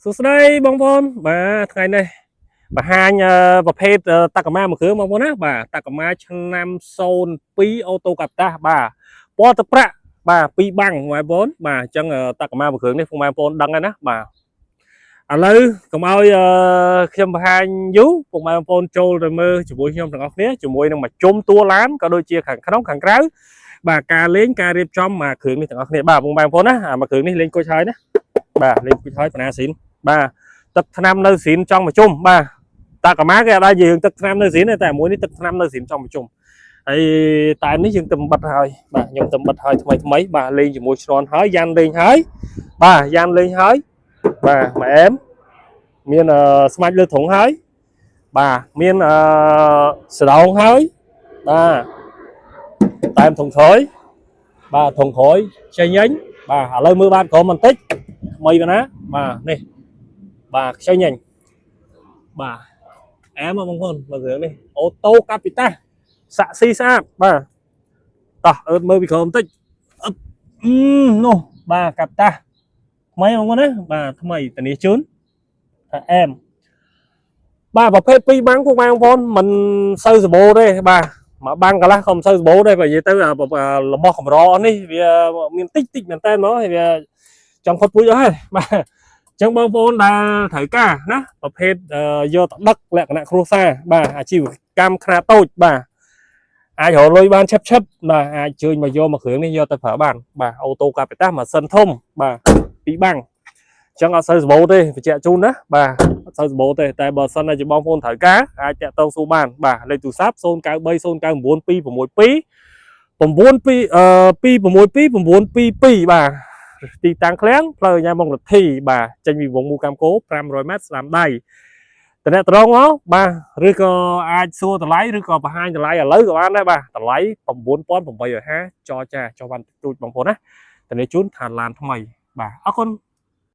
សួស្តីបងប្អូនបាទថ្ងៃនេះបង្ហាញប្រភេទតាកាម៉ាមួយគ្រឿងបងប្អូនណាបាទតាកាម៉ាឆ្នាំ02អូតូកាតាបាទពណ៌ទឹកប្រាក់បាទពីរបាំងបងប្អូនបាទអញ្ចឹងតាកាម៉ាមួយគ្រឿងនេះពុកម៉ែបងប្អូនដឹងហើយណាបាទឥឡូវកុំឲ្យខ្ញុំបង្ហាញយូរពុកម៉ែបងប្អូនចូលទៅមើលជាមួយខ្ញុំទាំងអស់គ្នាជាមួយនឹងមួយជុំតួឡានក៏ដូចជាខាងក្នុងខាងក្រៅបាទការលេងការរៀបចំមួយគ្រឿងនេះទាំងអស់គ្នាបាទពុកម៉ែបងប្អូនណាអាមួយគ្រឿងនេះលេងគុជហើយណាបាទលេងគុជហើយបណ្ណាស៊ីន បាទទឹកថ្នាំនៅស៊ីនចង់មកជុំបាទតាកាម៉ាគេអត់ដែរយើងទឹកថ្នាំនៅស៊ីនទេតែមួយនេះទឹកថ្នាំនៅស៊ីនចង់មកជុំហើយតែនេះយើងទៅបិទហើយបាទខ្ញុំទៅបិទហើយថ្មីថ្មីបាទលេងជាមួយឆ្នន់ហើយយ៉ាន់លេងហើយបាទយ៉ាន់លេងហើយបាទម៉ែអែមមានស្មាច់លើធុងហើយបាទមានអឺសដងហើយបាទតែមធុងក្រោយបាទធុងក្រោយចេញញញបាទឥឡូវមើលបានក្រុមបន្តិចថ្មីទៅណាបាទនេះ បាទខ្ចីញញបាទអែមបងប្អូនមើលរឿងនេះអូតូកាពីតាសាក់ស៊ីស្អាតបាទតោះអើតមើលពីក្រោមបន្តិចអឹបអឺនោះបាទកាពីតាថ្មីបងប្អូនណាបាទថ្មីធានាជូនថាអែមបាទប្រភេទពីរបាំងពួកបងប្អូនមិនសូវសម្បូរទេបាទមួយបាំងកន្លះក៏មិនសូវសម្បូរដែរបើនិយាយទៅរបស់កម្រនេះវាមានតិចតិចមែនតើហ្មងហើយវាចង់ផុតពូជអស់ហើយបាទ ចឹងបងប្អូនដែលត្រូវការណាប្រភេទយកទៅដឹកលក្ខណៈគ្រួសារបាទអាជីវកម្មខ្នាតតូចបាទអាចរកលុយបានឆឹបឆឹបបាទអាចជើញមកយកមកគ្រឿងនេះយកទៅប្រើបានបាទអូតូកាពីតាម៉ាស៊ីនធំបាទពីរបាំងចឹងអត់សូវសម្បូរទេបញ្ជាក់ជូនណាបាទអត់សូវសម្បូរទេតែបើសិនជាបងប្អូនត្រូវការអាចតាក់ទងសួរបានបាទលេខទូរស័ព្ទ093 099 262 92 262 922បាទទីតាំងឃ្លាំងផ្លូវញ៉ាំមករដ្ឋីបាទចេញពីវងមូកម្មកោ500ម៉ែត្រស្ដាំដៃតំណត្រងមកបាទឬក៏អាចសួរតម្លៃឬក៏បង្ហាញតម្លៃឥឡូវក៏បានដែរបាទតម្លៃ9850ចរចាចុះបានទូចបងប្អូនណាធានាជូនឋានឡានថ្មីបាទអរគុណ។